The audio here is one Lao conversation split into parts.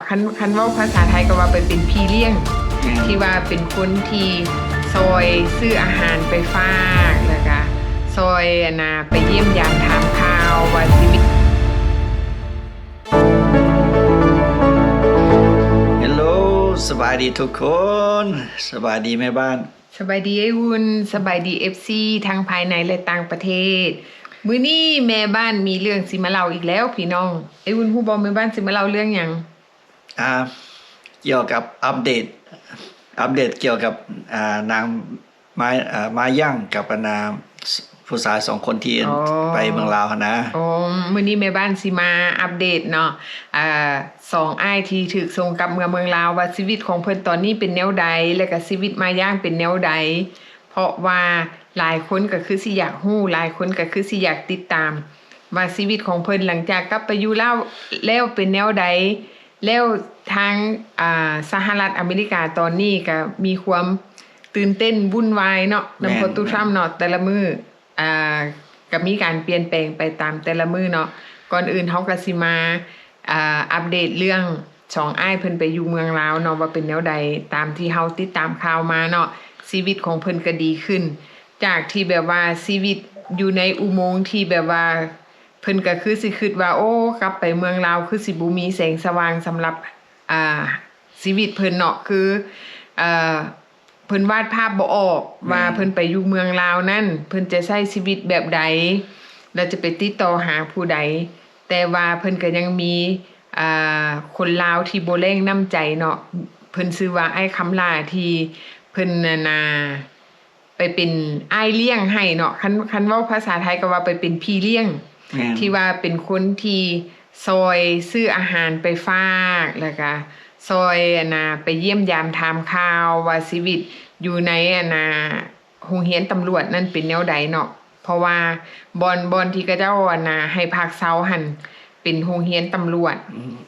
ຄັນ ຄັນເວົ້າພາສາໄທກໍວ່າໄປເປັນພີ່ລ້ຽງ ແມ່ນ ທີ່ວ່າເປັນຄົນທີ່ຊ່ອຍຊື້ອາຫານໄປຝາກ ແລ້ວກະຊ່ອຍ ອັນນ່າ ໄປຢ້ຽມຢາມຖາມຂ່າວວ່າຊີວິດ. ເຮລໂລ ສະບາຍດີທຸກຄົນ ສະບາຍດີແມ່ບ້ານ. ສະບາຍດີອ້າຍອຸ່ນ ສະບາຍດີເອັຟຊີທັງພາຍໃນ ແລະ ຕ່າງປະເທດ. ມື້ນີ້ແມ່ບ້ານມີເລື່ອງຊິມາເລົ່າອີກແລ້ວພີ່ນ້ອງ. ອ້າຍອຸ່ນຮູ້ບໍ່ ແມ່ບ້ານຊິມາເລົ່າເລື່ອງຫຍັງ? ອ່າ ກ່ຽວກັບອັບເດດ ອັບເດດກ່ຽວກັບ ອ່າ ນາງມາ ເອີ ມາຍັງກັບ ອັນນ່າ ຜູ້ຊາຍສອງຄົນທີ່ ອໍ ໄປເມືອງລາວຫັ້ນນະ. ອໍ ມື້ນີ້ແມ່ບ້ານຊິມາອັບເດດເນາະ ອ່າ ສອງອ້າຍທີ່ຖືກສົ່ງກັບເມືອເມືອງລາວ ວ່າຊີວິດຂອງເພິ່ນຕອນນີ້ເປັນແນວໃດ ແລ້ວກະຊີວິດມາຢ່າງເປັນແນວໃດ ເພາະວ່າຫຼາຍຄົນກະຄືຊິຢາກຮູ້ ຫຼາຍຄົນກະຄືຊິຢາກຕິດຕາມວ່າຊີວິດຂອງເພິ່ນຫຼັງຈາກກັບໄປຢູ່ລາວແລ້ວເປັນແນວໃດ ແລ້ວທາງ ອ່າ ສະຫະລັດອາເມລິກາຕອນນີ້ກະມີຄວາມຕື່ນເຕັ້ນວຸ່ນວາຍເນາະ ນຳ ແມ່ນ ໂດນັລ ທຣຳເນາະ ແຕ່ລະມື້ ອ່າ ກະມີການປ່ຽນແປງໄປຕາມແຕ່ລະມື້ເນາະ. ກ່ອນອື່ນເຮົາກະຊິມາ ອ່າ ອັບເດດເລື່ອງສອງອ້າຍເພິ່ນໄປຢູ່ເມືອງລາວເນາະ ວ່າເປັນແນວໃດ ຕາມທີ່ເຮົາຕິດຕາມຂ່າວມາເນາະ ຊີວິດຂອງເພິ່ນກະດີຂຶ້ນ ຈາກທີ່ແບບວ່າຊີວິດຢູ່ໃນອຸໂມງທີ່ແບບວ່າ ເພິ່ນກະຄືຊິຄິດວ່າ ໂອ້ ກັບໄປເມືອງລາວຄືຊິບໍ່ມີແສງສະຫວ່າງສຳລັບ ອ່າ ຊີວິດເພິ່ນເນາະ ຄື ເອີ ເພິ່ນວາດພາບບໍ່ອອກວ່າ ແມ່ນ ເພິ່ນໄປຢູ່ເມືອງລາວນັ້ນ ເພິ່ນຈະໃຊ້ຊີວິດແບບໃດ ແລະ ຈະໄປຕິດຕໍ່ຫາຜູ້ໃດ. ແຕ່ວ່າເພິ່ນກະຍັງມີ ອ່າ ຄົນລາວທີ່ບໍ່ແລ້ງນ້ຳໃຈເນາະ ເພິ່ນຊື່ວ່າອ້າຍຄຳຫຼ້າ ທີ່ເພິ່ນ ອັນນ່າ ໄປເປັນອ້າຍລ້ຽງໃຫ້ເນາະ ຄັນ ຄັນເວົ້າພາສາໄທກໍວ່າໄປເປັນພີ່ລ້ຽງ ແມ່ນ ທີ່ວ່າເປັນຄົນທີ່ຊ່ອຍຊື້ອາຫານໄປຝາກ ແລ້ວກະຊ່ອຍ ອັນນ່າ ໄປຢ້ຽມຢາມຖາມຂ່າວວ່າຊີວິດຢູ່ໃນ ອັນນ່າ ໂຮງຮຽນຕຳຫຼວດນັ້ນເປັນແນວໃດເນາະ ເພາະວ່າບ່ອນ ບ່ອນທີ່ເຂົາເຈົ້າ ອັນນ່າ ໃຫ້ພັກເຊົາຫັ້ນ ເປັນໂຮງຮຽນຕຳຫຼວດ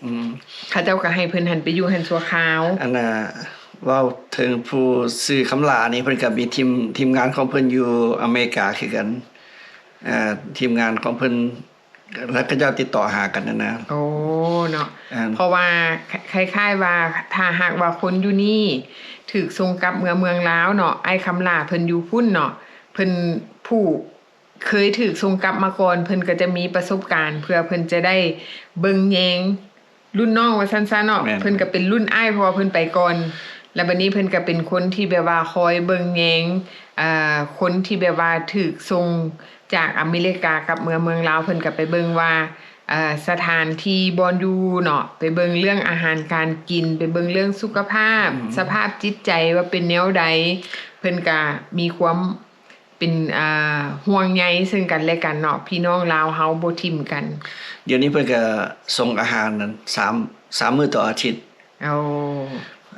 ອືມ ເຂົາເຈົ້າກະໃຫ້ເພິ່ນຫັ້ນໄປຢູ່ຫັ້ນຊົ່ວຄາວ. ອັນນ່າ ເວົ້າເຖິງຜູ້ຊື່ຄຳຫຼ້ານີ້ ເພິ່ນກະມີທີມ ທີມງານຂອງເພິ່ນຢູ່ອາເມລິກາຄືກັນ ເອີ ທີມງານຂອງເພິ່ນ ແລ້ວເຂົາເຈົ້າຕິດຕໍ່ຫາກັນຫັ້ນນະ. ໂອ້ ເນາະ ເພາະວ່າຄ້າຍໆວ່າ ຖ້າຫາກວ່າຄົນຢູ່ນີ້ຖືກສົ່ງກັບເມືອເມືອງລາວເນາະ ອ້າຍຄຳຫຼ້າເພິ່ນຢູ່ພຸ້ນເນາະ ເພິ່ນຜູ້ ເຄີຍຖືກສົ່ງກັບມາກ່ອນ ເພິ່ນກະຈະມີປະສົບການ ເພື່ອເພິ່ນຈະໄດ້ເບິ່ງແຍງລຸ້ນນ້ອງວ່າຊັ້ນຊະເນາະ ແມ່ນ ເພິ່ນກະເປັນລຸ້ນອ້າຍ ເພາະວ່າເພິ່ນໄປກ່ອນ ແລ້ວບາດນີ້ເພິ່ນກະເປັນຄົນທີ່ແບບວ່າຄອຍເບິ່ງແຍງ ອ່າ ຄົນທີ່ແບບວ່າຖືກສົ່ງຈາກອາເມລິກາກັບເມືອເມືອງລາວ ເພິ່ນກະໄປເບິ່ງວ່າ ອ່າ ສະຖານທີ່ບ່ອນຢູ່ເນາະ ໄປເບິ່ງເລື່ອງອາຫານການກິນ ໄປເບິ່ງເລື່ອງສຸຂະພາບ ອືມ ສະພາບຈິດໃຈວ່າເປັນແນວໃດ ເພິ່ນກະມີຄວາມ ເປັນ ອ່າ ຫ່ວງໃຍເຊິ່ງກັນແລະກັນເນາະ ພີ່ນ້ອງລາວເຮົາບໍ່ຖິ້ມກັນ. ດຽວນີ້ເພິ່ນກະສົ່ງອາຫານນັ້ນ ສາມ ສາມມື້ຕໍ່ອາທິດ. ໂອ້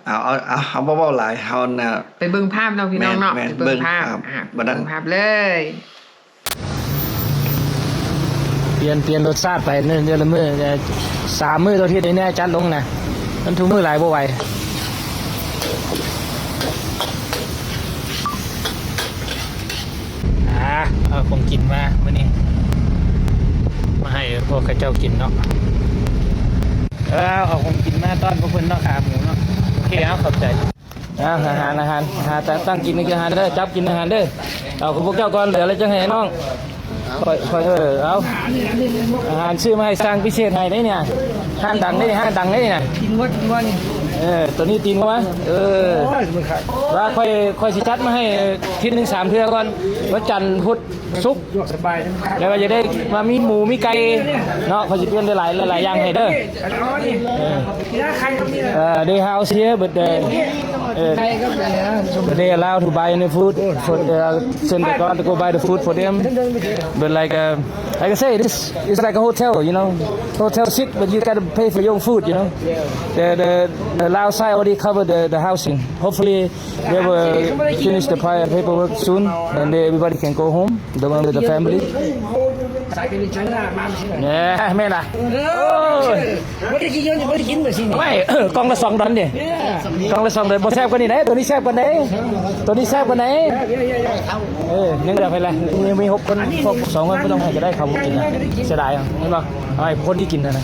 ເອົາ ເອົາ ເອົາ ເຮົາບໍ່ເວົ້າຫຼາຍ ເຮົານະ ໄປເບິ່ງພາບເນາະພີ່ນ້ອງເນາະ ແມ່ນ ໄປເບິ່ງພາບ ເບິ່ງພາບ ອ່າ ບັດນັ້ນ ເບິ່ງພາບເລີຍ. ປ່ຽນ ປ່ຽນລົດຊາດໄປເດືອນລະມື້ ສາມມື້ຕໍ່ອາທິດນີ້ແນ່ຈັດລົງນະ ມັນທຸກມື້ຫຼາຍບໍ່ໄຫວ. ອ່າ ເອົາຂອງກິນມາມື້ນີ້ ມາໃຫ້ພວກເຂົາເຈົ້າກິນເນາະ ເອີ ເອົາຂອງກິນມາຕ້ອນພວກເພິ່ນເນາະ ຂາໝູເນາະ ໂອເຄ ເອົາ ຂອບໃຈ. ອ່າ ອາຫານ ອາຫານ ຫາຕັ້ງ ຕັ້ງກິນ ກິນອາຫານເດີ ຈັບກິນອາຫານເດີ ເອົາຂອງພວກເຈົ້າກ່ອນ ເຫຼືອແລ້ວຈັ່ງໃຫ້ນ້ອງ ຂ້ອຍ ຂ້ອຍ ເອີ ເອົາ ອາຫານຊື້ມາໃຫ້ ສັ່ງພິເສດໃຫ້ເດ້ນີ້ ຮ້ານດັງເດ້ນີ້ ຮ້ານດັງເດ້ນີ້ນະ ຕີນງົວ ຕີນງົວນີ້ ເອີ ໂຕນີ້ຕີນງົວ ເອີ ໂອ້ຍ ວ່າຂ້ອຍ ຂ້ອຍຊິຈັດມາໃຫ້ ທິດໜຶ່ງສາມເທື່ອກ່ອນ ວັນຈັນ ພຸດ ສຸກ ສະບາຍ ແລ້ວວ່າຢາກໄດ້ວ່າມີໝູມີໄກ່ເນາະ ຂ້ອຍຊິປ່ຽນໄດ້ຫຼາຍ ຫຼາຍຢ່າງໃຫ້ເດີ ເອີ ເອີ they house here but the, uh, they allow to buy any food for the, send the guard to go buy the food for them, but like, uh, like I say, this is like a hotel, you know, hotel sit, but you gotta pay for your own food, you know, the, the, the Lao side already cover the, the housing, hopefully they will finish the pa- paperwork soon and then everybody can go home, the one with the family. ແມ່ນລະ ບໍ່ໄດ້ກິນ ບໍ່ໄດ້ກິນແບບນີ້ ໄມ່ ກ່ອງລະສອງດອນເດ້ ກ່ອງລະສອງດອນ ບໍ່ແຊບກວ່ານີ້ເດ້ ໂຕນີ້ແຊບກວ່ານີ້ ໂຕນີ້ແຊບກວ່ານີ້ ເອີ ຍັງເຫຼືອໃຜລະ ມີ ມີຫົກຄົນ ພວກສອງຄົນບໍ່ຕ້ອງໃຫ້ກະໄດ້ ເຂົາບໍ່ກິນນະ ເສຍດາຍ ເຫັນບໍ່ ເອົາໃຫ້ຄົນທີ່ກິນຫັ້ນນະ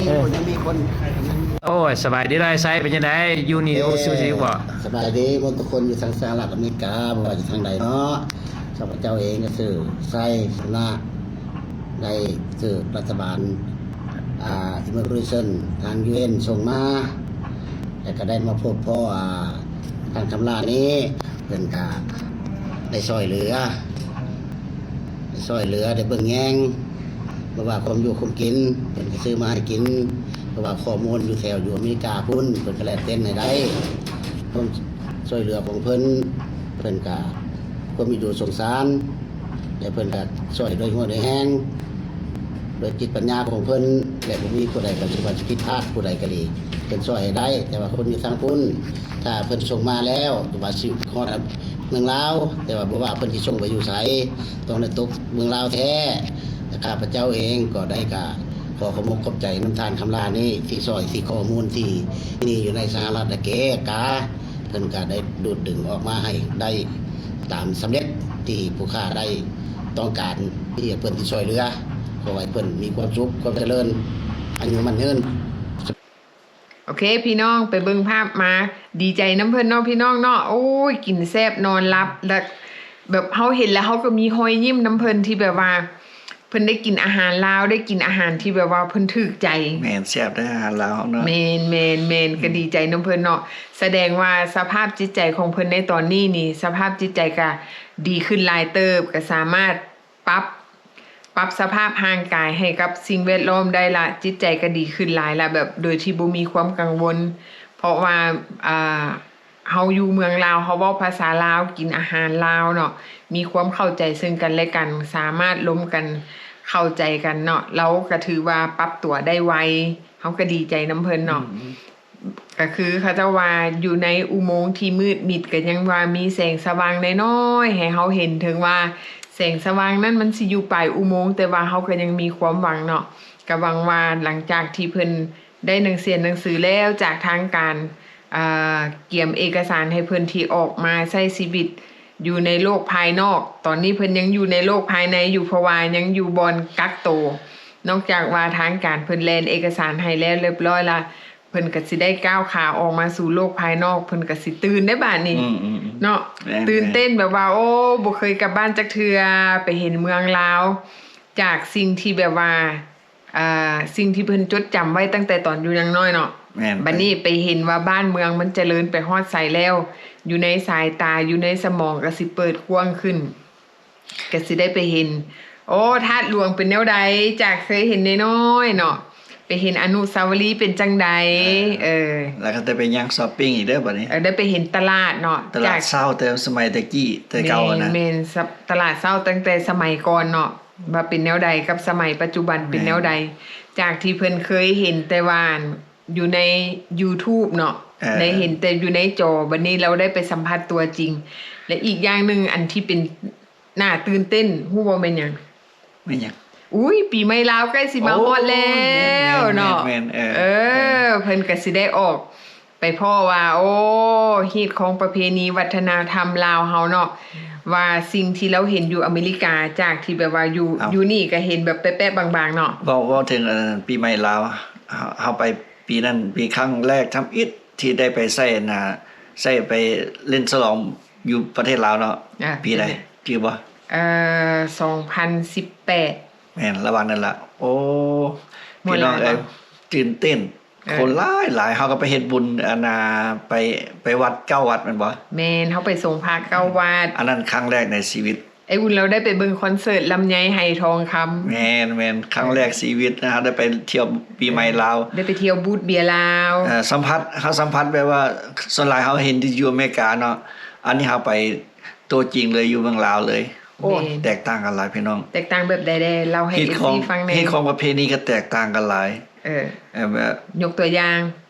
ເອີ. ໂອ້ຍ ສະບາຍດີເດີອ້າຍໄຊ ເປັນຈັ່ງໃດ ຢູ່ນີ້ ເອີ ໂອຊິວຊິວບໍ່? ສະບາຍດີໝົດທຸກຄົນຢູ່ທາງສະຫະລັດອາເມລິກາ ບໍ່ວ່າຢູ່ທາງໃດເນາະ. ຂ້າພະເຈົ້າເອງກໍຊື່ ໄຊ ຊະນະ ໄດ້ຖືກລັດຖະບານ ອ່າ Immigration ທາງ UN ສົ່ງມາ ແລ້ວກໍໄດ້ມາພົບພໍ້ ອ່າ ທາງຄຳລານີ້ ເພິ່ນກໍໄດ້ຊ່ອຍເຫຼືອ ໄດ້ຊ່ອຍເຫຼືອ ໄດ້ເບິ່ງແຍງ ບໍ່ວ່າຄວາມຢູ່ຄວາມກິນ ເພິ່ນກໍຊື້ມາໃຫ້ກິນ ເພາະວ່າຂໍ້ມູນຢູ່ແຖວຢູ່ອາເມລິກາພຸ້ນ ເພິ່ນກໍແລກເປັນໃຫ້ໄດ້ ຄວາມຊ່ວຍເຫຼືອຂອງເພິ່ນ ເພິ່ນກໍຄວາມເອັນດູສົງສານ ແລະ ເພິ່ນກໍຊ່ອຍດ້ວຍຫົວດ້ວຍແຮງ ດ້ວຍຈິດປັນຍາຂອງເພິ່ນ ແລະ ບໍ່ມີຜູ້ໃດກໍຖືວ່າຜິດພາດຜູ້ໃດກໍດີ ເພິ່ນຊ່ອຍໃຫ້ໄດ້ ແຕ່ວ່າຄົນຢູ່ທາງພຸ້ນ ຖ້າເພິ່ນສົ່ງມາແລ້ວ ວ່າຊິຮອດເມືອງລາວ ແຕ່ວ່າບໍ່ວ່າເພິ່ນຊິສົ່ງໄປຢູ່ໃສ ຕ້ອງໄດ້ຕົກເມືອງລາວແທ້. ແລະ ຂ້າພະເຈົ້າເອງກໍໄດ້ກະຂໍຂອບອົກຂອບໃຈນຳທ່ານຄຳລານີ້ ທີ່ຊ່ອຍ ທີ່ຂໍ້ມູນທີ່ມີຢູ່ໃນສະຫະລັດອາເມລິກາ ເພິ່ນກໍໄດ້ດູດດຶງອອກມາໃຫ້ໄດ້ຕາມສຳເລັດທີ່ຜູ້ຂ້າໄດ້ຕ້ອງການ ທີ່ເພິ່ນຊິຊ່ອຍເຫຼືອ. ຂໍໃຫ້ເພິ່ນມີຄວາມສຸກ ຄວາມຈະເລີນ ອາຍຸໝັ້ນຍືນ. ໂອເຄ ພີ່ນ້ອງ ໄປເບິ່ງພາບມາ ດີໃຈນຳເພິ່ນເນາະ ພີ່ນ້ອງເນາະ. ໂອ້ຍ ກິນແຊບນອນຫຼັບ ແລະ ແບບເຮົາເຫັນແລ້ວເຮົາກໍມີຮອຍຍິ້ມນຳເພິ່ນ ທີ່ແບບວ່າເພິ່ນໄດ້ກິນອາຫານລາວ ໄດ້ກິນອາຫານທີ່ແບບວ່າເພິ່ນຖືກໃຈ. ແມ່ນ ແຊບເດີ ອາຫານລາວເຮົາເນາະ. ແມ່ນ ແມ່ນ ແມ່ນ ອືມ ກໍດີໃຈນຳເພິ່ນເນາະ. ສະແດງວ່າສະພາບຈິດໃຈຂອງເພິ່ນໃນຕອນນີ້ນີ້ ສະພາບຈິດໃຈກໍດີຂຶ້ນຫຼາຍເຕີບ ກໍສາມາດ ປັບ ປັບສະພາບຮ່າງກາຍໃຫ້ກັບສິ່ງແວດລ້ອມໄດ້ລະ ຈິດໃຈກໍດີຂຶ້ນຫຼາຍລະ ແບບໂດຍທີ່ບໍ່ມີຄວາມກັງວົນ ເພາະວ່າ ອ່າ ເຮົາຢູ່ເມືອງລາວ ເຮົາເວົ້າພາສາລາວ ກິນອາຫານລາວເນາະ ມີຄວາມເຂົ້າໃຈເຊິ່ງກັນແລະກັນ ສາມາດລົມກັນເຂົ້າໃຈກັນເນາະ ລາວກໍຖືວ່າປັບຕົວໄດ້ໄວ ເຮົາກໍດີໃຈນຳເພິ່ນເນາະ. ອືມ ກໍຄືເຂົາເຈົ້າວ່າຢູ່ໃນອຸໂມງທີ່ມືດມິດ ກໍຍັງວ່າມີແສງສະຫວ່າງນ້ອຍໆໃຫ້ເຮົາເຫັນ ເຖິງວ່າແສງສະຫວ່າງນັ້ນມັນຊິຢູ່ປາຍອຸໂມງ ແຕ່ວ່າເຮົາກໍຍັງມີຄວາມຫວັງເນາະ. ກໍຫວັງວ່າຫຼັງຈາກທີ່ເພິ່ນໄດ້ໜັງເສຍໜັງສືແລ້ວ ຈາກທາງການ ອ່າ ກຽມເອກະສານໃຫ້ເພິ່ນທີ່ອອກມາໃຊ້ຊີວິດຢູ່ໃນໂລກພາຍນອກ ຕອນນີ້ເພິ່ນຍັງຢູ່ໃນໂລກພາຍໃນຢູ່ ເພາະວ່າຍັງຢູ່ບ່ອນກັກໂຕ. ນອກຈາກວ່າທາງການເພິ່ນແລ່ນເອກະສານໃຫ້ແລ້ວຮຽບຮ້ອຍລະ ເພິ່ນກໍຊິໄດ້ກ້າວຂາອອກມາສູ່ໂລກພາຍນອກ ເພິ່ນກໍຊິຕື່ນໄດ້ບາດນີ້ ອືມໆໆ ເນາະ ແມ່ນໆ ຕື່ນເຕັ້ນແບບວ່າ ໂອ້ ບໍ່ເຄີຍກັບບ້ານຈັກເທື່ອ ໄປເຫັນເມືອງລາວ ຈາກສິ່ງທີ່ແບບວ່າ ອ່າ ສິ່ງທີ່ເພິ່ນຈົດຈຳໄວ້ຕັ້ງແຕ່ຕອນຢູ່ຍັງນ້ອຍເນາະ ແມ່ນ ບາດນີ້ໄປເຫັນວ່າບ້ານເມືອງມັນຈະເລີນໄປຮອດໃສແລ້ວ ຢູ່ໃນສາຍຕາ ຢູ່ໃນສະໝອງກໍຊິເປີດກວ້າງຂຶ້ນ. ກໍຊິໄດ້ໄປເຫັນ ໂອ້ ທາດຫຼວງເປັນແນວໃດ ຈາກເຄີຍເຫັນນ້ອຍໆເນາະ ໄປເຫັນອະນຸສາວະລີເປັນຈັ່ງໃດ ເອີ ເອີ ແລ້ວກໍໄດ້ໄປຍ່າງຊັອບປິງອີກເດີບາດນີ້ ເອີ ໄດ້ໄປເຫັນຕະຫຼາດເນາະ ຕະຫຼາດເຊົ້າແຕ່ສະໄໝແຕ່ກີ້ແຕ່ເກົ່າຫັ້ນນະ ແມ່ນ ແມ່ນ ຕະຫຼາດເຊົ້າຕັ້ງແຕ່ສະໄໝກ່ອນເນາະ ວ່າເປັນແນວໃດກັບສະໄໝປັດຈຸບັນເປັນແນວໃດ ຈາກທີ່ເພິ່ນເຄີຍເຫັນແຕ່ວ່າ ຢູ່ໃນຢູທູບເນາະ ເອີ ໄດ້ເຫັນແຕ່ຢູ່ໃນຈໍ ບັດນີ້ລາວໄດ້ໄປສຳຜັດຕົວຈິງ ແລະ ອີກຢ່າງໜຶ່ງອັນທີ່ເປັນໜ້າຕື່ນເຕັ້ນ ຮູ້ບໍ່ແມ່ນຫຍັງ? ແມ່ນຫຍັງ? ອຸ້ຍ ປີໃໝ່ລາວໃກ້ຊິມາຮອດແລ້ວເນາະ ໂອ້ ແມ່ນໆໆ ເອີ ເອີ ເພິ່ນກໍຊິໄດ້ອອກໄປພໍ້ວ່າ ໂອ້ ຮີດຄອງປະເພນີວັດທະນະທຳລາວເຮົາເນາະ ວ່າສິ່ງທີ່ລາວເຫັນຢູ່ອາເມລິກາ ຈາກທີ່ແບບວ່າຢູ່ ເອົ້າ ຢູ່ນີ້ກໍເຫັນແບບແປະໆບາງໆເນາະ ເວົ້າ ເວົ້າເຖິງ ເອີ ປີໃໝ່ລາວ ເຮົາ ເຮົາໄປ ປີນັ້ນເປັນຄັ້ງແລກທຳອິດທີ່ໄດ້ໄປໃຊ້ອັນນ່າ ໃຊ້ໄປຫຼິ້ນສະຫຼອງຢູ່ປະເທດລາວເນາະ ອ່າ ປີໃດ ຈື່ບໍ່? ເອີ ສອງພັນສິບແປດ ແມ່ນ ລະຫວ່າງນັ້ນລະ ໂອ້ ພີ່ນ້ອງເອີຍ ຕື່ນເຕັ້ນ ເອີ ຄົນຫຼາຍໆ ເຮົາກໍໄປເຮັດບຸນອັນນ່າ ໄປ ໄປວັດເກົ້າວັດແມ່ນບໍ່? ແມ່ນ ເຮົາໄປສົງພະເກົ້າວັດ ອັນນັ້ນຄັ້ງແລກໃນຊີວິດ ໄອ້ອຸ່ນລາວໄດ້ໄປເບິ່ງຄອນເສີດລຳໄຍ ໄຫທອງຄຳ ແມ່ນໆ ຄັ້ງແລກຊີວິດນະ ເຮົາໄດ້ໄປທ່ຽວປີໃໝ່ລາວ ໄດ້ໄປທ່ຽວບູດເບຍລາວ ເອີ ສຳຜັດ ເຮົາສຳຜັດແບບວ່າ ສ່ວນຫຼາຍເຮົາເຫັນທີ່ຢູ່ອາເມລິກາເນາະ ອັນນີ້ເຮົາໄປຕົວຈິງເລີຍ ຢູ່ເມືອງລາວເລີຍ ໂອ້ ແຕກຕ່າງກັນຫຼາຍພີ່ນ້ອງ ແຕກຕ່າງແບບໃດແດ່ ເລົ່າໃຫ້ເອັຟຊີຟັງແດ່ ຮີດຄອງປະເພນີກໍແຕກຕ່າງກັນຫຼາຍ ເອີ ເອີ ແບບ ຍົກຕົວຢ່າງ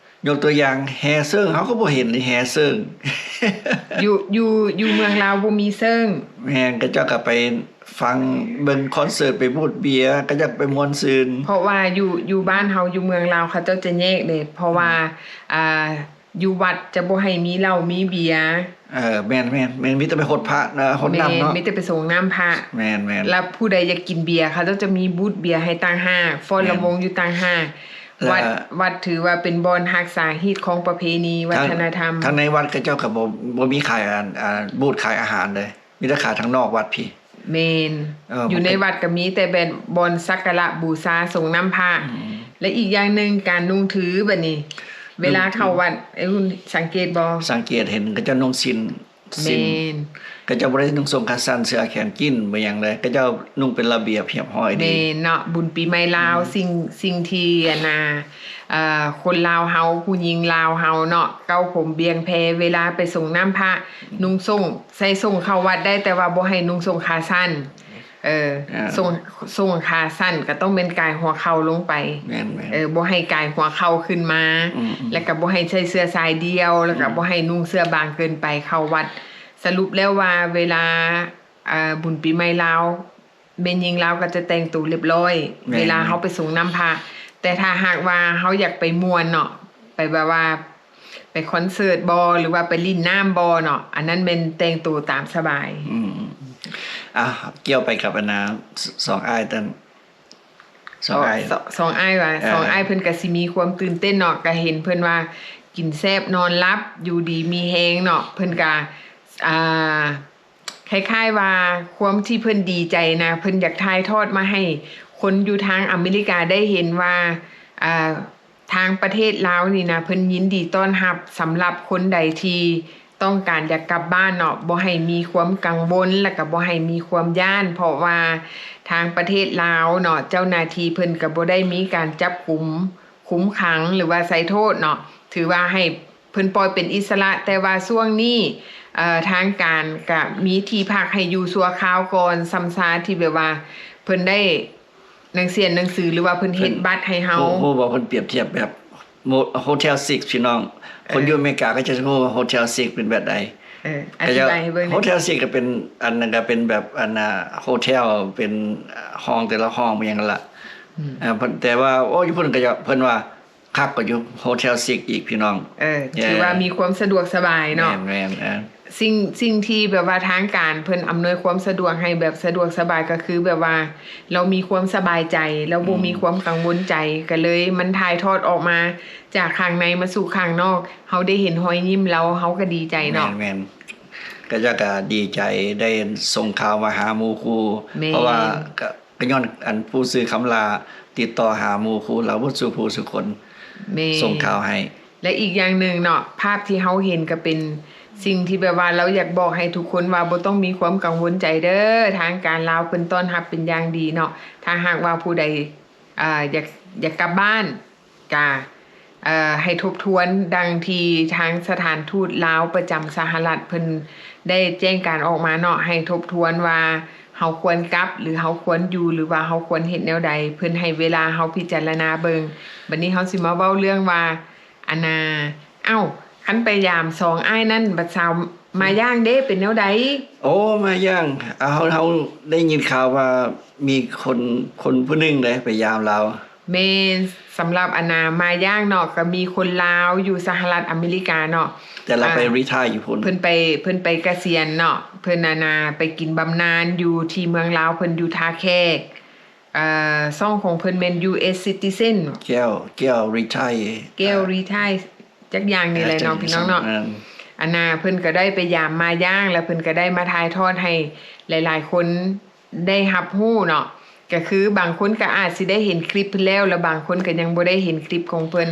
ຍົກຕົວຢ່າງແຫ່ເຊິ່ງ ເຮົາກໍບໍ່ເຫັນເດ້ແຫ່ເຊິ່ງ ຢູ່ ຢູ່ ຢູ່ເມືອງລາວບໍ່ມີເຊິ່ງ ແມ່ນ ເຂົາເຈົ້າກໍໄປຟັງເບິ່ງຄອນເສີດ ໄປບູດເບຍ ເຂົາເຈົ້າໄປມ່ວນຊື່ນ ເພາະວ່າຢູ່ ຢູ່ບ້ານເຮົາຢູ່ເມືອງລາວ ເຂົາເຈົ້າຈະແຍກເດ້ ເພາະວ່າ ອືມ ອ່າ ຢູ່ວັດຈະບໍ່ໃຫ້ມີເຫຼົ້າມີເບຍ ເອີ ແມ່ນໆ ມີແຕ່ໄປຫົດພະ ຫົດນ້ຳເນາະ ມີແຕ່ໄປສົງນ້ຳພະ ແມ່ນໆ ແລ້ວຜູ້ໃດຢາກກິນເບຍ ເຂົາເຈົ້າຈະມີບູດເບຍໃຫ້ຕ່າງຫາກ ຟ້ອນລຳວົງຢູ່ຕ່າງຫາກ ແລ້ວ ວັດ ວັດຖືວ່າເປັນບ່ອນຮັກສາຮີດຄອງປະເພນີວັດທະນະທຳ. ທາງໃນວັດເຂົາເຈົ້າກໍບໍ່ ບໍ່ມີຂາຍ ອັນ ອາ ບູດຂາຍອາຫານເດ້ ມີແຕ່ຂາຍທາງນອກວັດພີ້. ແມ່ນ. ເອີ ຢູ່ໃນວັດກໍມີແຕ່ແບບບ່ອນສັກກາລະບູຊາ ສົງນ້ຳພະ. ອືມ. ແລະ ອີກຢ່າງໜຶ່ງ ການນຸ່ງຖືບັດນີ້ ເວລາເຂົ້າວັດ ເອີ ຄຸນສັງເກດບໍ່? ສັງເກດເຫັນເຂົາເຈົ້ານຸ່ງສິ້ນ ສິ້ນ. ແມ່ນ. ເຂົາເຈົ້າບໍ່ໄດ້ນຸ່ງສົ້ງຂາສັ້ນເສື້ອແຂນກີ້ນບໍ່ຫຍັງເລີຍ ເຂົາເຈົ້ານຸ່ງເປັນລະບຽບຮຽບຮ້ອຍດີ. ແມ່ນເນາະ ບຸນປີໃໝ່ລາວ ອືມ ສິ່ງ ສິ່ງທີ່ ອັນນ່າ ເອີ ຄົນລາວເຮົາ ຜູ້ຍິງລາວເຮົາເນາະ ເກົ້າຜົມບຽງແພ ເວລາໄປສົງນ້ຳພະ ນຸ່ງສົ້ງ ໃສ່ສົ້ງເຂົ້າວັດໄດ້ ແຕ່ວ່າບໍ່ໃຫ້ນຸ່ງສົ້ງຂາສັ້ນ. ເອີ ເອີ ສົ້ງ ສົ້ງຂາສັ້ນກໍຕ້ອງແມ່ນກາຍຫົວເຂົ່າລົງໄປ. ແມ່ນໆ. ເອີ ບໍ່ໃຫ້ກາຍຫົວເຂົ່າຂຶ້ນມາ. ອືມໆ. ແລ້ວກໍບໍ່ໃຫ້ໃສ່ເສື້ອຊາຍດ່ຽວ ແລ້ວກໍ ອືມ ບໍ່ໃຫ້ນຸ່ງເສື້ອບາງເກີນໄປເຂົ້າວັດ. ສະຫຼຸບແລ້ວວ່າເວລາ ອາ ບຸນປີໃໝ່ລາວ ແມ່ຍິງລາວກໍຈະແຕ່ງໂຕລຽບຮ້ອຍ ແມ່ນໆ ເວລາເຮົາໄປສົງນ້ຳພະ. ແຕ່ຖ້າຫາກວ່າເຮົາຢາກໄປມ່ວນເນາະ ໄປແບບວ່າ ໄປຄອນເສີດບໍ ຫຼືວ່າໄປຫຼິ້ນນ້ຳບໍເນາະ ອັນນັ້ນແມ່ນແຕ່ງໂຕຕາມສະບາຍ. ອືມ ອ່ະ ກ່ຽວໄປກັບອັນນ່າ ສ- ສອງອ້າຍນັ້ນ ສອງອ້າຍ ສ- ສອງອ້າຍວ່າ ເອີ ສອງອ້າຍເພິ່ນກໍຊິມີຄວາມຕື່ນເຕັ້ນເນາະ ກໍເຫັນເພິ່ນວ່າກິນແຊບນອນຫຼັບ ຢູ່ດີມີແຮງເນາະ ເພິ່ນກໍ ອ່າ ຄ້າຍໆວ່າຄວາມທີ່ເພິ່ນດີໃຈນະ ເພິ່ນຢາກຖ່າຍທອດມາໃຫ້ຄົນຢູ່ທາງອາເມລິກາໄດ້ເຫັນວ່າ ອ່າ ທາງປະເທດລາວນີ້ນະ ເພິ່ນຍິນດີຕ້ອນຮັບສຳລັບຄົນໃດທີ່ຕ້ອງການຢາກກັບບ້ານເນາະ ບໍ່ໃຫ້ມີຄວາມກັງວົນ ແລ້ວກໍບໍ່ໃຫ້ມີຄວາມຢ້ານ ເພາະວ່າທາງປະເທດລາວເນາະ ເຈົ້າໜ້າທີ່ເພິ່ນກໍບໍ່ໄດ້ມີການຈັບກຸມ ຄຸມຂັງ ຫຼືວ່າໃສ່ໂທດເນາະ ຖືວ່າໃຫ້ ເພິ່ນປ່ອຍເປັນອິດສະຫຼະ, ແຕ່ວ່າຊ່ວງນີ້ ເອີ ທາງການກະມີທີ່ພັກໃຫ້ຢູ່ຊົ່ວຄາວກ່ອນ, ຊ່ຳຊາທີ່ແບບວ່າເພິ່ນໄດ້ໜັງສຽນໜັງສື ຫຼືວ່າເພິ່ນເຮັດບັດໃຫ້ເຮົາ. ຮູ້ ຮູ້ບໍ່ ເພິ່ນປຽບທຽບແບບໂຮເທວຊິກ ພີ່ນ້ອງ. ເອີ ຄົນຢູ່ອາເມລິກາເຂົາຈະຮູ້ວ່າໂຮເທວຊິກເປັນແບບໃດ. ເອີ ອະທິບາຍໃຫ້ເບິ່ງ. ໂຮເທວຊິກກໍເປັນ ອັນນັ້ນກໍເປັນແບບ ອັນນ່າ ໂຮເທວ ເປັນຫ້ອງແຕ່ລະຫ້ອງ ເປັນຫຍັງນັ້ນລະ. ອືມ ເອີ ແຕ່ວ່າ ໂອ້ ຢູ່ພຸ້ນກໍຈະ ເພິ່ນວ່າ ຄັກກວ່າຢູ່ໂຮເທວຊິກອີກ ພີ່ນ້ອງ. ເອີ ເອີ ຖືວ່າມີຄວາມສະດວກສະບາຍເນາະ. ແມ່ນໆ ເອີ ສິ່ງ ສິ່ງທີ່ແບບວ່າທາງການເພິ່ນອຳນວຍຄວາມສະດວກໃຫ້ແບບສະດວກສະບາຍ ກໍຄືແບບວ່າລາວມີຄວາມສະບາຍໃຈ ລາວບໍ່ ອືມ ມີຄວາມກັງວົນໃຈ ກໍເລີຍມັນຖ່າຍທອດອອກມາຈາກຂ້າງໃນມາສູ່ຂ້າງນອກ ເຮົາໄດ້ເຫັນຮອຍຍິ້ມລາວ ເຮົາກໍດີໃຈເນາະ. ແມ່ນໆ ກໍຢາກ ກໍດີໃຈໄດ້ສົ່ງຂ່າວມາຫາໝູ່ຄູ່. ແມ່ນ ເພາະວ່າກໍ ກໍຍ້ອນອັນຜູ້ສື່ຄຳຫຼ້າຕິດຕໍ່ຫາໝູ່ຄູ່ລາວເບິດສູ່ຜູ້ສູ່ຄົນ. ແມ່ນ ສົ່ງຂ່າວໃຫ້. ແລະ ອີກຢ່າງໜຶ່ງເນາະ ພາບທີ່ເຮົາເຫັນກໍເປັນສິ່ງທີ່ແບບວ່າລາວຢາກບອກໃຫ້ທຸກຄົນວ່າບໍ່ຕ້ອງມີຄວາມກັງວົນໃຈເດີ ທາງການລາວເພິ່ນຕ້ອນຮັບເປັນຢ່າງດີເນາະ. ຖ້າຫາກວ່າຜູ້ໃດ ອ່າ ຢາກ ຢາກກັບບ້ານ ກະ ເອີ ໃຫ້ທົບທວນດັ່ງທີ່ທາງສະຖານທູດລາວປະຈຳສະຫະລັດເພິ່ນໄດ້ແຈ້ງການອອກມາເນາະ ໃຫ້ທົບທວນວ່າເຮົາຄວນກັບ ຫຼື ເຮົາຄວນຢູ່ ຫຼືວ່າເຮົາຄວນເຮັດແນວໃດ ເພິ່ນໃຫ້ເວລາເຮົາພິຈາລະນາເບິ່ງ. ບັດນີ້ເຮົາຊິມາເວົ້າເລື່ອງວ່າ ອັນນ່າ ເອົ້າ ຄັນໄປຢາມສອງອ້າຍນັ້ນ ບັດຊາວມາຢ່າງເດ້ ເປັນແນວໃດ? ໂອ້ ມາຢ່າງ ເຮົາ ເຮົາໄດ້ຍິນຂ່າວວ່າມີຄົນ ຄົນຜູ້ໜຶ່ງເດ້ໄປຢາມລາວ. ແມ່ນ ສຳລັບອັນນ່າ ມາຢ່າງເນາະ ກໍມີຄົນລາວຢູ່ສະຫະລັດອາເມລິກາເນາະ ແຕ່ລາວໄປ ອ່າ ຣີທາຍຢູ່ພຸ້ນ ເພິ່ນໄປ ເພິ່ນໄປກະສຽນເນາະ ເພິ່ນອັນນ່າ ໄປກິນບຳນານຢູ່ທີ່ເມືອງລາວ ເພິ່ນຢູ່ທ່າແຂກ. ເອີ ຊ່ອງຂອງເພິ່ນແມ່ນ ຢູເອສ Citizen ແກ້ວ ແກ້ວຣີທາຍ ແກ້ວຣີທາຍ ຈັກຢ່າງນີ້ແຫຼະເນາະ ພີ່ນ້ອງເນາະ. ແມ່ນ ອັນນ່າ ເພິ່ນກໍໄດ້ໄປຢາມມາຢ່າງ ແລ້ວເພິ່ນກໍໄດ້ມາຖ່າຍທອດໃຫ້ຫຼາຍໆຄົນ ໄດ້ຮັບຮູ້ເນາະ ກໍຄືບາງຄົນກໍອາດຊິໄດ້ເຫັນຄລິບເພິ່ນແລ້ວ ແລ້ວບາງຄົນກໍຍັງບໍ່ໄດ້ເຫັນຄລິບຂອງເພິ່ນ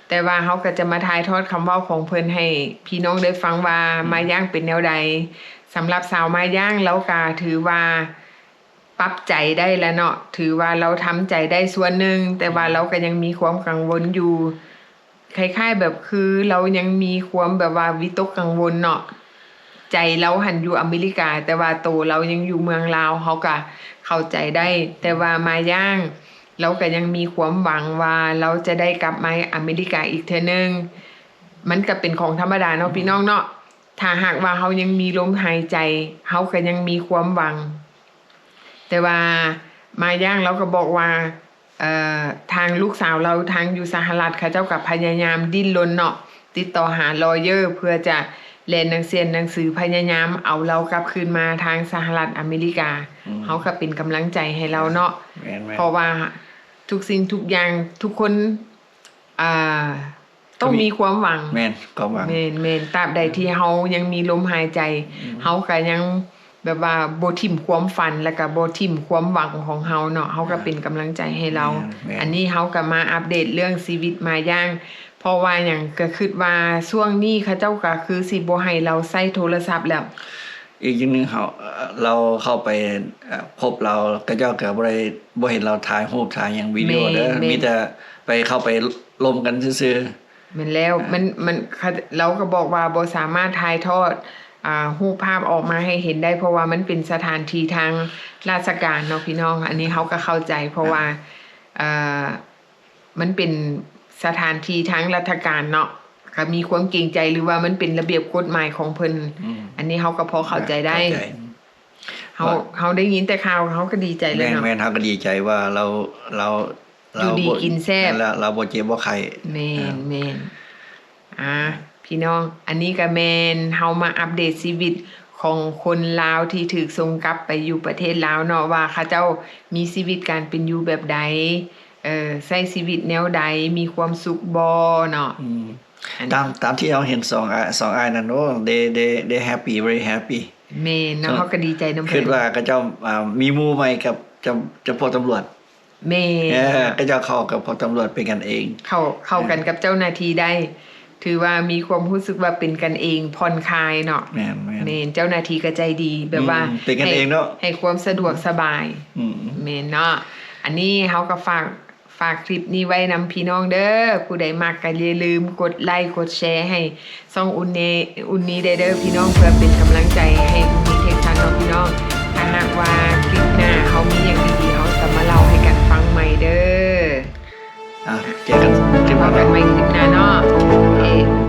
ແຕ່ວ່າເຮົາກໍຈະມາຖ່າຍທອດຄຳເວົ້າຂອງເພິ່ນໃຫ້ພີ່ນ້ອງໄດ້ຟັງວ່າ ອືມ ມາຢ່າງເປັນແນວໃດ. ສຳລັບສາວມາຢ່າງ ລາວກໍຖືວ່າປັບໃຈໄດ້ແລ້ວເນາະ ຖືວ່າລາວທຳໃຈໄດ້ສ່ວນໜຶ່ງ ແຕ່ວ່າ ອືມ ລາວກໍຍັງມີຄວາມກັງວົນຢູ່. ຄ້າຍໆແບບຄືລາວຍັງມີຄວາມແບບວ່າວິຕົກກັງວົນເນາະ ໃຈລາວຫັ້ນຢູ່ອາເມລິກາ ແຕ່ວ່າໂຕລາວຍັງຢູ່ເມືອງລາວ ເຮົາກະເຂົ້າໃຈໄດ້ ແຕ່ວ່າມາຢ່າງ ລາວກະຍັງມີຄວາມຫວັງວ່າລາວຈະໄດ້ກັບມາອາເມລິກາອີກເທື່ອໜຶ່ງ. ມັນກະເປັນຂອງທຳມະດາເນາະ ອືມ ພີ່ນ້ອງເນາະ ຖ້າຫາກວ່າເຮົາຍັງມີລົມຫາຍໃຈ ເຮົາກະຍັງມີຄວາມຫວັງ. ແຕ່ວ່າມາຢ່າງລາວກໍບອກວ່າ ເອີ ທາງລູກສາວລາວ ທາງຢູ່ສະຫະລັດ ເຂົາເຈົ້າກໍພະຍາຍາມດີ້ນລົນເນາະ ຕິດຕໍ່ຫາ lawyer ເພື່ອຈະແລ່ນໜັງສຽນໜັງສື ພະຍາຍາມເອົາລາວກັບຄືນມາທາງສະຫະລັດອາເມລິກາ. ອືມ ເຮົາກໍເປັນກຳລັງໃຈໃຫ້ລາວເນາະ. ແມ່ນໆ ເພາະວ່າທຸກສິ່ງທຸກຢ່າງ ທຸກຄົນ ອ່າ ຕ້ອງມີຄວາມຫວັງ. ແມ່ນ ຄວາມຫວັງ. ແມ່ນໆ ຕາບໃດທີ່ເຮົາຍັງມີລົມຫາຍໃຈ ອືມ ເຮົາກໍຍັງແບບວ່າບໍ່ຖິ້ມຄວາມຝັນ ແລ້ວກໍບໍ່ຖິ້ມຄວາມຫວັງຂອງເຮົາເນາະ ເຮົາກໍເປັນກຳລັງໃຈໃຫ້ລາວ. ແມ່ນໆ ອັນນີ້ເຮົາກໍມາອັບເດດເລື່ອງຊີວິດມາຢ່າງ ເພາະວ່າຫຍັງ ກໍຄິດວ່າຊ່ວງນີ້ເຂົາເຈົ້າກໍຄືຊິບໍ່ໃຫ້ລາວໃຊ້ໂທລະສັບແລ້ວ. ອີກຢ່າງໜຶ່ງ ເຮົາ ເຮົາເຂົ້າໄປ ເອີ ພົບລາວ ເຂົາເຈົ້າກໍບໍ່ໄດ້ ບໍ່ເຫັນລາວຖ່າຍຮູບ ຖ່າຍຫຍັງ ວິດີໂອເດີ ແມ່ນໆ ມີແຕ່ໄປ ເຂົ້າໄປລົມກັນຊື່ໆ. ແມ່ນແລ້ວ ອ່າ ມັນ ມັນ ເຂົາ ລາວກໍບອກວ່າບໍ່ສາມາດຖ່າຍທອດ ອ່າ ຮູບພາບອອກມາໃຫ້ເຫັນໄດ້ ເພາະວ່າມັນເປັນສະຖານທີ່ທາງລາຊະການເນາະພີ່ນ້ອງ. ອັນນີ້ເຮົາກໍເຂົ້າໃຈ ເພາະວ່າ ອ່າ ເອີ ມັນເປັນສະຖານທີ່ທາງລັດຖະການເນາະ ກໍມີຄວາມເກງໃຈ ຫຼືວ່າມັນເປັນລະບຽບກົດໝາຍຂອງເພິ່ນ. ອືມ ອັນນີ້ເຮົາກໍພໍເຂົ້າໃຈໄດ້. ເຂົ້າໃຈ. ເຮົາ ເຮົາໄດ້ຍິນແຕ່ຂ່າວ ເຮົາກໍດີໃຈແລ້ວເນາະ. ແມ່ນໆ ເຮົາກໍດີໃຈວ່າລາວ ລາວ ຢູ່ດີກິນແຊບ ລາວ ລາວບໍ່ເຈັບບໍ່ໄຂ້. ແມ່ນໆ ອ່າ ພີ່ນ້ອງ ອັນນີ້ກໍແມ່ນເຮົາມາອັບເດດຊີວິດຂອງຄົນລາວທີ່ຖືກສົ່ງກັບໄປຢູ່ປະເທດລາວເນາະ ວ່າເຂົາເຈົ້າມີຊີວິດການເປັນຢູ່ແບບໃດ ເອີ ໃຊ້ຊີວິດແນວໃດ ມີຄວາມສຸກບໍ່ເນາະ. ອືມ ຕາມ ຕາມທີ່ເຮົາເຫັນສອງອ້າຍ ສອງອ້າຍນັ້ນ ໂອ້ they they they happy, very happy. ແມ່ນເນາະ ເຮົາກໍດີໃຈນຳເພິ່ນ ຄິດວ່າເຂົາເຈົ້າ ອ່າ ມີໝູ່ໃໝ່ກັບ ກັບ ກັບພວກຕຳຫຼວດ. ແມ່ນ ເອີ ເຂົາເຈົ້າເຂົ້າກັບພວກຕຳຫຼວດເປັນກັນເອງ ເຂົ້າ ເຂົ້າກັນກັບເຈົ້າໜ້າທີ່ໄດ້ ຖືວ່າມີຄວາມຮູ້ສຶກວ່າເປັນກັນເອງ ຜ່ອນຄາຍເນາະ. ແມ່ນໆ ແມ່ນ ເຈົ້າໜ້າທີ່ກໍໃຈດີ ແບບວ່າ ອືມ ເປັນກັນເອງເນາະ ໃຫ້ ໃຫ້ຄວາມສະດວກສະບາຍ. ອືມ ແມ່ນເນາະ. ອັນນີ້ເຮົາກໍຝາກ ຝາກຄລິບນີ້ໄວ້ນຳພີ່ນ້ອງເດີ ຜູ້ໃດມັກກໍຢ່າລືມກົດໄລກົດແຊໃຫ້ຊ່ອງອຸ່ນນີ້ ອຸ່ນນີ້ແດ່ເດີພີ່ນ້ອງ ເພື່ອເປັນກຳລັງໃຈໃຫ້ອຸ່ນນີ້ເທັກຊັນເນາະພີ່ນ້ອງ. ຖ້າຫາກວ່າຄລິບໜ້າເຮົາມີຫຍັງດີໆ ເຮົາຈະມາເລົ່າໃຫ້ກັນຟັງໃໝ່ເດີ. ອ່າ ເຈີກັນຄລິບໜ້າ ເຈີກັນໃໝ່ຄລິບໜ້າເນາະ. ເອ